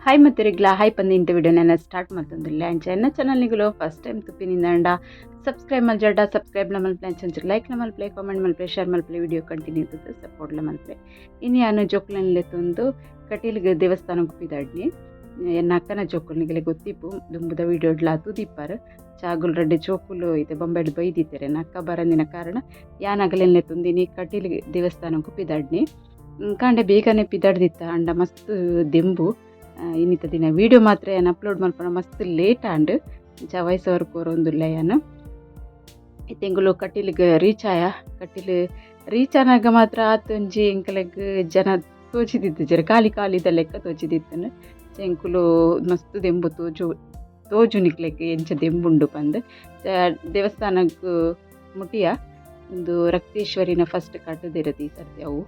Hi ಮತ್ತಿರಿಗ್ಲ hi ಪಂದು ಇಂತ ವಿಡಿಯೋನ start ಮಲ್ತೊಂದುಲ್ಲೆ. ಅಂಚ ಎನ್ನ ಚಾನಲ್ ನಿಗುಲು ಫಸ್ಟ್ ಟೈಮ್ ತುಪಿನಿಂದ ಸಬ್ಸ್ಕ್ರೈಬ್ ಮಲ್ಜಡ ಸಬ್ಸ್ಕ್ರೈಬ್ ಲ ಮಲ್ಪಲೆ, ಅಂಚ ಲೈಕ್ ಲ ಮಲ್ಪಲೆ, ಕಾಮೆಂಟ್ ಮಲ್ಪಲೆ, ಶೇರ್ ಮಲ್ಪಲೆ, ವಿಡಿಯೋ ಕಂಟಿನ್ಯೂ ಸಪೋರ್ಟ್ ಲ ಮಲ್ಪಲೆ. ಇನಿ ಯಾನ್ ಜೋಕುಲೆನ್ ಲೆತ್ತೊಂದು ಕಟೀಲ್ಗ್ ದೇವಸ್ಥಾನಗ್ ಪಿದಾಡ್ನಿ. ಎನ್ನ ಅಕ್ಕನ ಜೋಕುಲು ನಿಗಲೆ ಗೊತ್ತಿಪ್ಪು, ದುಂಬುದ ವಿಡಿಯೋಡ್ಲ ತೂದಿಪ್ಪಾರ್. ಚಾಗುಲ್ ರಡ್ಡೆ ಜೋಕುಲು ಇತ್ತೆ ಬೊಂಬೆಡ್ ಬೈದಿತ್ತೆರ್. ಎನ್ನ ಅಕ್ಕ ಬರಂದಿನ ಕಾರಣ ಯಾನ್ ಅಗಲೆನ್ ಲೆತ್ತೊಂದಿನಿ ಕಟೀಲ್ ದೇವಸ್ಥಾನಗ್ ಪಿದಾಡ್ನಿ. ಕಾಂಡೆ ಬೇಗನೆ ಪಿದಾಡ್ದಿತ್ತ, ಅಂಡ ಮಸ್ತ್ ದೆಂಬು. ಇನ್ನಿತ ದಿನ ವೀಡಿಯೋ ಮಾತ್ರ ಯಾನ್ ಅಪ್ಲೋಡ್ ಮಲ್ಪುನ ಮಸ್ತ್ ಲೇಟ್ ಆಂಡ್. ಇಂಚ ವಯಸ್ಸವರು ಕೊರೊಂದುಲ್ಲೆ ಯಾನ್. ಇತ್ತೆ ಎಂಕುಲು ಕಟೀಲ್ಗ್ ರೀಚ್ ಆಯ. ಕಟೀಲ್ ರೀಚ್ ಆನಗ ಮಾತ್ರ ಆತ್ ಒಂಜಿ ಎಂಕಲೆಗ್ ಜನ ತೋಜಿದಿತ್ತಿಜೆರ್, ಖಾಲಿ ಖಾಲಿದ ಲೆಕ್ಕ ತೋಜಿದಿತ್ತುಂಡು. ಎಂಕುಲು ಮಸ್ತ್ ದೆಂಬು ತೋಜು ತೋಜು ನಿಕ್ಲೆಗ್ ಎಂಚ ದೆಂಬುಂಡು ಪಂದ್. ದೇವಸ್ಥಾನಗ್ ಮುಟಿಯ. ಉಂದು ರಕ್ತೇಶ್ವರಿನ ಫಸ್ಟ್ ಕಟ್ಟುದಿರದು ಈ ಸರ್ತಿ ಅವು.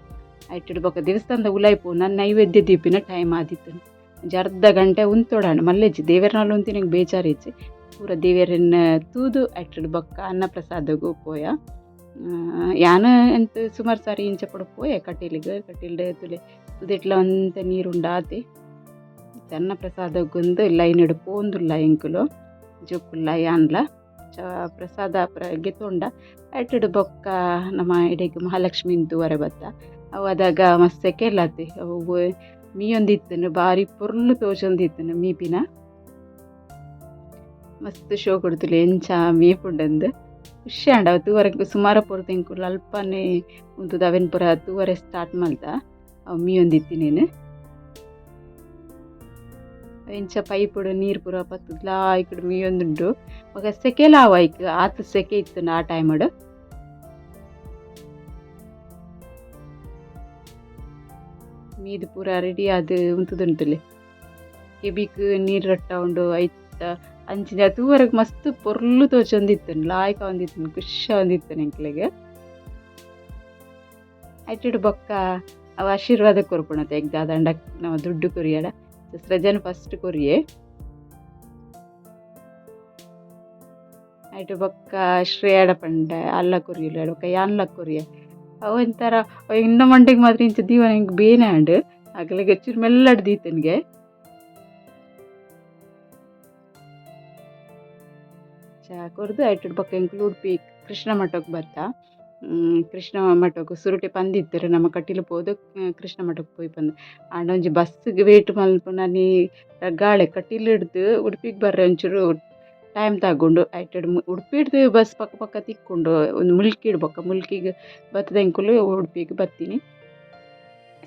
ಐಟುಡು ಬೊಕ ದೇವಸ್ಥಾನದ ಉಲಾಯಿ ಪೋನ ನೈವೇದ್ಯ ದೀಪಿನ ಟೈಮ್ ಆದಿತ್ತುಂಡು. ಒಂಜಿ ಅರ್ಧ ಗಂಟೆ ಉಂತೊಡಾಂಡ್ ಮಲ್ಲೆಜ್ಜಿ. ದೇವೆರ್ನಾಲ್ ಉಂತಿನಂಕ್ ಬೇಜಾರಿಜ್ಜಿ. ಪೂರ ದೇವೆರೆನ್ ತೂದು ಐಟುಡು ಬೊಕ್ಕ ಅನ್ನ ಪ್ರಸಾದಗ್ ಪೋಯ. ಯಾನ್ ಎಂತ್ ಸುಮಾರು ಸಾರಿ ಇಂಚ ಪೂರ ಪೋಯೆ ಕಟೀಲ್ಗ್. ಕಟೀಲ್ಡ್ ತೂಲೆ ತುದೆಟ್ಲ ಒಂತೆ ನೀರುಂಡು ಆತೆ. ಅನ್ನ ಪ್ರಸಾದಗೊಂದು ಲೈನ್ ಡ್ ಪೋವೊಂದುಲ್ಲ ಎಂಕುಲು, ಜೋಕುಲ್ಲ ಯಾನ್ಲ. ಪ್ರಸಾದ ಪೂರ ಗೆತೊಂಡ. ಐಟುಡು ಬೊಕ್ಕ ನಮ ಇಡೆಗ್ ಮಹಾಲಕ್ಷ್ಮೀನ್ ತೂವರೆ ಬತ್ತ. ಅವು ಅದಗ ಮಸ್ತ್ ಸೆಕೆ ಆತೆ. ಅವು ಮೀಯೊಂದಿತ್ತುಂಡು, ಬಾರಿ ಪೊರ್ಲು ತೋಜೊಂದಿತ್ತುಂಡು ಮೀಪಿನ. ಮಸ್ತ್ ಶೋಕುಡು ತೂಲೆ ಎಂಚ ಮೀಪುಂಡಂದು ಖುಷಿ ಆಂಡ್. ಅವು ತೂವರೆ ಸುಮಾರು ಪೊರ್ತು ಎಂಕುಲು ಅಲ್ಪನೆ ಉಂತುದು ಅವೆನ್ ಪೂರ ತೂವರೆ ಸ್ಟಾರ್ಟ್ ಮಲ್ತ ಅವು ಮೀಯೊಂದಿತ್ತಿನೇನ್. ಎಂಚ ಪೈಪುಡು ನೀರು ಪೂರ ಪತ್ತುದು ಲಾಯ್ಕುಡು ಮೀಯೊಂದುಂಡು. ಬೊಕ ಸೆಕೆಲ ಆವು ಐಕ್, ಆತ್ ಸೆಕೆ ಇತ್ತುಂಡು ಆ ಟೈಮುಡು. ಮೀದ್ ಪೂರ ರೆಡಿ ಆದ್ ಉಂತುದುಂತುಲೆ. ಕೆಬಿಕ್ ನೀರ್ ರಟ್ಟ ಉಂಡು ಐತ. ಅಂಚಿನ ತೂವರೆಗ್ ಮಸ್ತ್ ಪೊರ್ಲು ತೋಜೊಂದಿತ್ತುಂಡು, ಲಾಯ್ಕ್ ಆವೊಂದಿತ್ತುಂಡು, ಖುಷಿ ಆವೊಂದಿತ್ತುಂಡು ಎಂಕ್ಲೆಗ್. ಐಟುಡು ಬೊಕ್ಕ ಅವು ಆಶೀರ್ವಾದ ಕೊರ್ಪುನತೆ ಎಂಕ್ ದಾದಾಂಡ ನಮ ದುಡ್ಡು ಕೊರಿಯಡ. ಸೃಜನ್ ಫಸ್ಟ್ ಕೊರಿಯೆ. ಐಟ್ ಬೊಕ್ಕ ಶ್ರೇಯಾಡ ಪಂಡೆ ಅಲ್ಲ ಕೊರಿಯಲು, ಬೊಕ್ಕ ಯಾನ್ಲ ಕೊರಿಯೆ. ಅವು ಒಂಥರ ಎನ್ನ ಮಂಡೆಗ್ ಮಾತ್ರ ಇಂಚ ದೀವನ ಎಂಕ್ ಬೇನೆ ಆಂಡ್. ಅಗಲೆಗ್ ಚೂರು ಮೆಲ್ಲಡ್ ದೀತೆನ್ಗೆ. ಚಾ ಕೊರ್ದು ಐಟುಡು ಬೊಕ್ಕ ಎಂಕುಲು ಉಡುಪಿ ಕೃಷ್ಣ ಮಠಕ್ ಬತ್ತ. ಕೃಷ್ಣ ಮಠಕ್ ಸುರುಟೆ ಪಂದಿತ್ತೆರ್ ನಮ ಕಟೀಲು ಪೋದು ಕೃಷ್ಣ ಮಠಕ್ ಪೋಯಿ ಪಂದ್. ಆಂಡ ಒಂಜಿ ಬಸ್ಸ್ಗ್ ವೇಟ್ ಮಲ್ಪುನನಿ ಗಾಳೆ. ಕಟೀಲಿಡ್ದ್ ಉಡುಪಿಗ್ ಬರ್ರೆ ಒಂಚೂರು ಟೈಮ್ ತಾಗುಂಡು. ಐಟುಡು ಉಡುಪಿಡ್ದು ಬಸ್ ಪಕ್ಕ ಪಕ್ಕ ತಿಕ್ಕುಂಡು. ಒಂದು ಮುಲ್ಕಿಡ್ ಬೊಕ್ಕ ಮುಲ್ಕಿಗ್ ಬತ್ತುದು ಎಂಕುಲು ಉಡುಪಿಗ್ ಬತ್ತಿನಿ.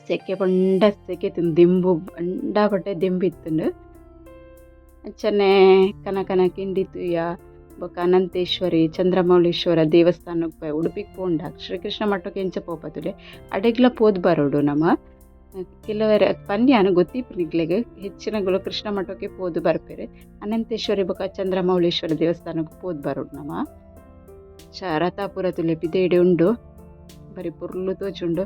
ಸೆಕೆ ಪಂಡ ಸೆಕೆ ಇತ್ತುಂಡು, ದಿಂಬು ಬಂಡಾಪಟ್ಟೆ ದಿಂಬು ಇತ್ತುಂಡು. ಅಂಚನೆ ಕನ ಕನ ಕಿಂಡಿ ತೂಯ. ಬೊಕ್ಕ ಅನಂತೇಶ್ವರಿ ಚಂದ್ರಮೌಳೀಶ್ವರ ದೇವಸ್ಥಾನಗ್ ಪೋಯ. ಉಡುಪಿಗ್ ಪೋಂಡ ಶ್ರೀಕೃಷ್ಣ ಮಠಕ್ ಎಂಚ ಪೋಪ ತೂಲೆ, ಅಡೆಗ್ಲ ಪೋದು ಬರೋಡು ನಮ. ಕೆಲವೆರ್ ಪನ್ಯಾನ್ ಗೊತ್ತಿಪ್ಪು ನಿಕ್ಲೆಗ್, ಹೆಚ್ಚಿನಗುಲು ಕೃಷ್ಣ ಮಠಕ್ಕೆ ಪೋದು ಬರ್ಪೆರ್. ಅನಂತೇಶ್ವರಿ ಬೊಕ್ಕ ಚಂದ್ರಮೌಳೀಶ್ವರ ದೇವಸ್ಥಾನಗ್ ಪೋದು ಬರೋಡು ನಮ. ರಥ ಪೂರ ತೂಲೆ ಪಿದಯ್ಡೆ ಉಂಡು, ಬಾರಿ ಪೊರ್ಲು ತೋಜುಂಡು.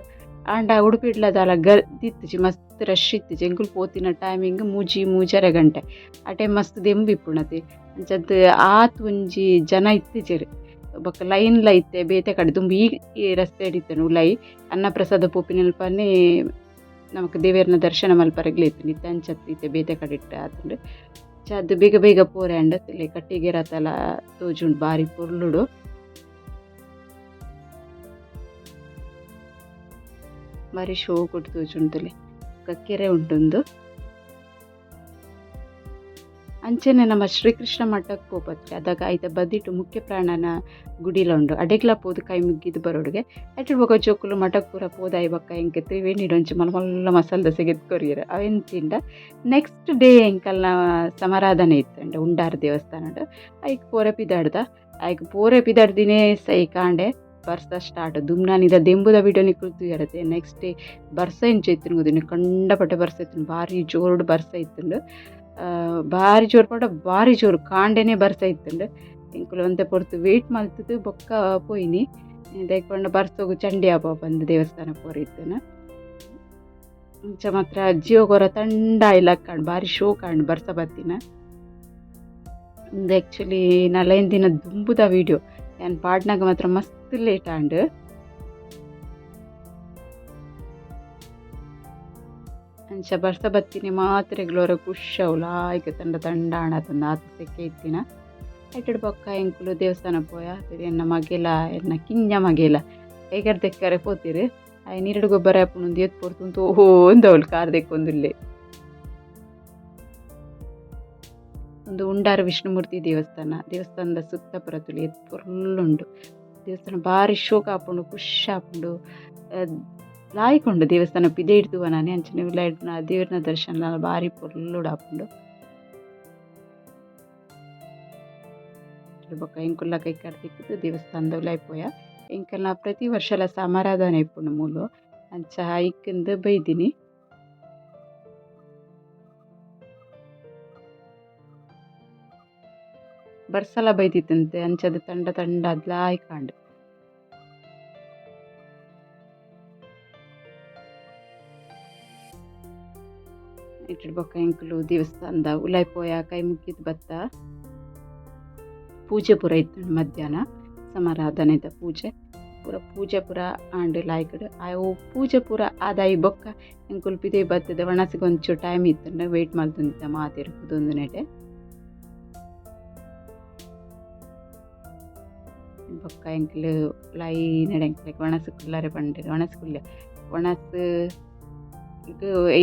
ಆಂಡ ಉಡುಪಿಡ್ಲ ದಾಲ ಗರ್ದಿ ಇತ್ತಿಜಿ, ಮಸ್ತ್ ರಶ್ ಇತ್ತಿಜಿ. ಎಂಕುಲು ಪೋತಿನ ಟೈಮಿಂಗ್ ಮೂಜಿ ಮೂಜರೆ ಗಂಟೆ. ಆ ಟೈಮ್ ಮಸ್ತ್ ದೆಂಬು ಇಪ್ಪುನತೆ. ಅಂಚದ್ ಆತ್ ಒಂಜಿ ಜನ ಇತ್ತಿಜೆರ್. ಬೊಕ್ಕ ಲೈನ್ಲ ಇತ್ತೆ ಬೇತೆ ಕಡೆ ದುಂಬು ಈ ರಸ್ತೆಡ್ ಇತ್ತುಂಡು ಉಲಾಯಿ. ಅನ್ನ ಪ್ರಸಾದ ಪೋಪಿನಲ್ಪನೆ ನಮಕ್ ದೇವೆರ್ನ ದರ್ಶನ ಮಲ್ಪರೆಗ್ಲ ಇತ್ತುಂಡು. ಇತ್ತೆ ಅಂಚತ್ ಇತ್ತೆ ಬೇತೆ ಕಡೆಟ್ ಆತುಂಡು. ಅಂಚಾದ್ ಬೇಗ ಬೇಗ ಪೋರೆ ಆಂಡ್. ತೂಲೆ ಕಟ್ಟಿಗೆ ರಥಲ ತೋಜುಂಡು ಬಾರಿ ಪೊರ್ಲುಡು. ಬಾರಿ ಶೋಕುಡು ತೋಜುಂಡು ತೂಲೆ. ಬೊಕ್ಕ ಕೆರೆ ಉಂಡು. ಅಂಚನೆ ನಮ್ಮ ಶ್ರೀಕೃಷ್ಣ ಮಠಕ್ ಪೋಪತ್ರೆ ಅದಗ ಐತ ಬದಿಟ್ ಮುಖ್ಯ ಪ್ರಾಣನ ಗುಡಿಲ ಉಂಡು. ಅಡೆಗ್ಲ ಪೋದು ಕೈ ಮುಗ್ಗಿದ್ ಬರೋಡುಗೆ. ಐಟ್ ಬೊಕ ಜೋಕುಲು ಮಠಕ್ ಪೂರ ಪೋದಾಯಿ ಬೊಕ್ಕ ಎಂಕ್ ತ್ರಿವೇಣಿಡ್ ಒಂಜಿ ಮಲ್ಲ ಮಲ್ಲ ಮಸಾಲೆ ದೋಸೆ ಗೆತ್ತ್ ಕೊರಿಯೆರ್. ಅವೆನ್ ತಿಂಡ. Next day ಎಂಕಲ್ನ ಸಮಾರಾಧನೆ ಇತ್ತುಂಡು ಉಂಡಾರ್ ದೇವಸ್ಥಾನಡ್. ಐಕ್ ಪೋರೆ ಪಿದಾಡ್ದ. ಐಕ್ ಪೋರೆ ಪಿದಾಡ್ದಿನೇ ಸೈ ಕಾಂಡೆ ಬರ್ಸ ಸ್ಟಾರ್ಟ್. ದುಮ್ನಾನಿದ ದೆಂಬುದ ವಿಡಿಯೋ ನಿಕುಲು ತೂಯರತೆ. ನೆಕ್ಸ್ಟ್ ಡೇ ಬರ್ಸ ಎಂಚ ಇತ್ತುಂಡು ಗೊತ್ತುಂಡು, ಕಂಡಪಟ್ಟೆ ಬರ್ಸ ಇತ್ತುಂಡು, ಬಾರಿ ಜೋರುಡು ಬರ್ಸ ಇತ್ತುಂಡು. ಬಾರಿ ಜೋರು ಪಂಡ ಬಾರಿ ಜೋರು ಕಾಂಡೆನೆ ಬರ್ಸ ಇತ್ತುಂಡು. ಎಂಕುಲು ಒಂತೆ ಪೊರ್ತು ವೇಟ್ ಮಲ್ತುದು ಬೊಕ್ಕ ಪೋಯಿನಿ. ದಾಯೆ ಪಂಡ ಬರ್ಸೊಗು ಚಂಡಿ ಆಪ ಪಂದ್ ದೇವಸ್ಥಾನ ಪೋರೆ ಇತ್ತುಂಡು. ಇಂಚ ಮಾತ್ರ ಜೀವಗೊರ ತಂಡ ಆಯಿಲಕ್ಕ ಬಾರಿ ಶೋಕ್ ಆಂಡ್ ಬರ್ಸ ಬತ್ತಿನ. ಉಂದು ಆಕ್ಚುಲಿ ನಾಲೈನ್ ದಿನ ದುಂಬುದ ವಿಡಿಯೋ. ಯಾನ್ ಪಾಡ್ನಗ ಮಾತ್ರ ಮಸ್ತ್ ಲೇಟ್ ಆಂಡ್. ಅಂಚ ಬರ್ಸ ಬತ್ತಿನಿ ಮಾತ್ರೆಗ್ಲೋರ ಖುಷಿ ಅವು ಲಾಯ್ಕ್ ತಂಡ ತಂಡ ಆಣತಂದ ಆತ್ ಸೆಕೆ ಇತ್ತಿನ. ಐಟೆಡ್ ಬೊಕ್ಕ ಎಂಕುಲು ದೇವಸ್ಥಾನ ಪೋಯ. ಎನ್ನ ಮಗೆಲ, ಎನ್ನ ಕಿಂಜ ಮಗೆಲ ಏಗರ್ ದೆಕ್ಕರೆ ಪೋತಿರು. ಆಯೆ ನೀರುಡು ಗೊಬ್ಬರ ಆಪುಂಡು ಏತ್ ಪೊರ್ತುಂತು ಓಂದವಳು ಕಾರ್ ದೆಕ್ಕೊಂದುಲ್ಲೆ. ಒಂದು ಉಂಡಾರು ವಿಷ್ಣುಮೂರ್ತಿ ದೇವಸ್ಥಾನ. ದೇವಸ್ಥಾನದ ಸುತ್ತ ಪೂರ ತೂಲೆ ಏತ್ ಪೊರ್ಲುಂಡು. ದೇವಸ್ಥಾನ ಬಾರಿ ಶೋಕ ಆಪುಂಡು, ಖುಷಿ ಆಪುಂಡು. ಲಾಯ್ಕ್ ದೇವಸ್ಥಾನ ಪಿದಯಿಡ್ ತೂವನಾನೆ ಅಂಚನೆ ಉಲಾಯಿಡ್ ದೇವೆರ್ನ ದರ್ಶನ ಬಾರಿ ಪೊರ್ಲುಡು ಆಪುಂಡು. ಬೊಕ್ಕ ಎಂಕುಲ್ಲ ಕೈಕಾರ್ ತಿಕ್ಕುದು ದೇವಸ್ಥಾನದ ಉಲಾಯಿ ಪೋಯ. ಎಂಕಲ್ನ ಪ್ರತಿ ವರ್ಷಲ ಸಮಾರಾಧನೆ ಇಪ್ಪುಂಡು ಮೂಲು. ಅಂಚ ಐಕ್ಂದ್ ಬೈದಿನಿ. ಬರ್ಸಲ ಬೈದಿತ್ತಂತೆ, ಅಂಚದ ತಂಡ ತಂಡ ಲಾಯ್ಕ್ ಆಂಡ್. ಐಟೆಡ್ ಬೊಕ್ಕ ಎಂಕುಲು ದೇವಸ್ಥಾನದ ಉಲಾಯಿ ಪೋಯ, ಕೈ ಮುಗಿದ್ ಬತ್ತ. ಪೂಜೆ ಪೂರ ಇತ್ತುಂಡು ಮಧ್ಯಾಹ್ನ ಸಮಾರಾಧನೆದ ಪೂಜೆ ಪೂರ, ಪೂಜೆ ಪೂರ ಆಂಡ್ ಲಾಯ್ಕಡ್. ಅವು ಪೂಜೆ ಪೂರ ಆದಾಯಿ ಬೊಕ್ಕ ಎಂಕುಲು ಪಿದಯಿ ಬತ್ತುದು ವಣಸಿಗೆ ಒಂಚೂರು ಟೈಮ್ ಇತ್ತುಂಡು, ವೇಟ್ ಮಲ್ತೊಂದಿತ್ತ ಮಾತೆರ್ ಕುದೊಂದು ನೆಟೆ. ಬೊಕ್ಕ ಎಂಕುಲು ಲೈನ್ ಎಂಕ್ಲೆಗ್ ವಣಸ್ ಕುಲ್ಲರೆ ಪಂಡೆರ್. ವಣಸ್ ಕುಲ್ಲೆ, ವಣಸ್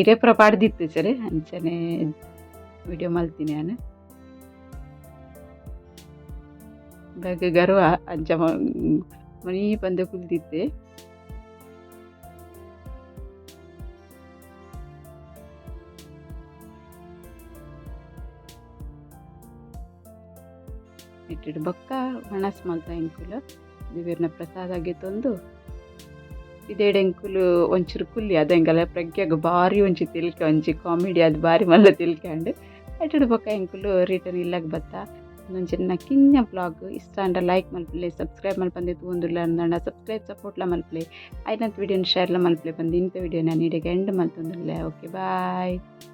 ಇರೆ ಪೂರ ಪಾಡ್ದಿತ್ತಿಜೆರ್, ಅಂಚನೆ ವಿಡಿಯೋ ಮಲ್ತಿನಿ ಯಾನ್. ಬ್ಯಾಗ್ ಗರ್ವ ಅಂಚ ಮಣಿ ಪಂದ್ ಕುಲ್ದಿತ್ತೆ. ಇಟ್ಟಿಡ್ ಬೊಕ್ಕ ವಣಸ್ ಮಲ್ತ ಎಂಕುಲು. ದೇವೆರ್ನ ಪ್ರಸಾದ ಗೆತೊಂದು ಪಿದಯ್ಡ್ ಎಂಕುಲು ಒಂಚೂರು ಕುಲ್ಲಿ. ಅದ ಎಂಕಲ್ಲ ಪ್ರಜ್ಞಾಗ್ ಬಾರಿ ಒಂಜಿ ತೆಲಿಕೆ, ಒಂಜಿ ಕಾಮಿಡಿ ಆದ್ ಬಾರಿ ಮಲ್ಲ ತೆಲಿಕೆ ಆಂಡ್. ಐಟೆಡ್ ಬೊಕ್ಕ ಎಂಕುಲು ರಿಟರ್ನ್ ಇಲ್ಲಗ್ ಬತ್ತ. ಒಂಜಿ ಕಿನ್ಯ ವ್ಲಾಗ್ ಇಷ್ಟ ಆಂಡ ಲೈಕ್ ಮಲ್ಪುಲೆ, ಸಬ್ಸ್ಕ್ರೈಬ್ ಮಲ್ಪಂದೆ ತೂವೊಂದುಲ್ಲ ಅಂದಾಂಡ ಸಬ್ಸ್ಕ್ರೈಬ್ ಸಪೋರ್ಟ್ಲ ಮಲ್ಪುಲೆ, ಆಯ್ನಂತ ವಿಡಿಯೋನ್ ಶೇರ್ಲ ಮಲ್ಪುಲೆ ಪಂದ್ ಇಂತ ವಿಡಿಯೋ ನಾನು ಇಡೆಗ್ ಎಂಡ್ ಮಲ್ತೊಂದುಲ್ಲೆ. Okay, bye.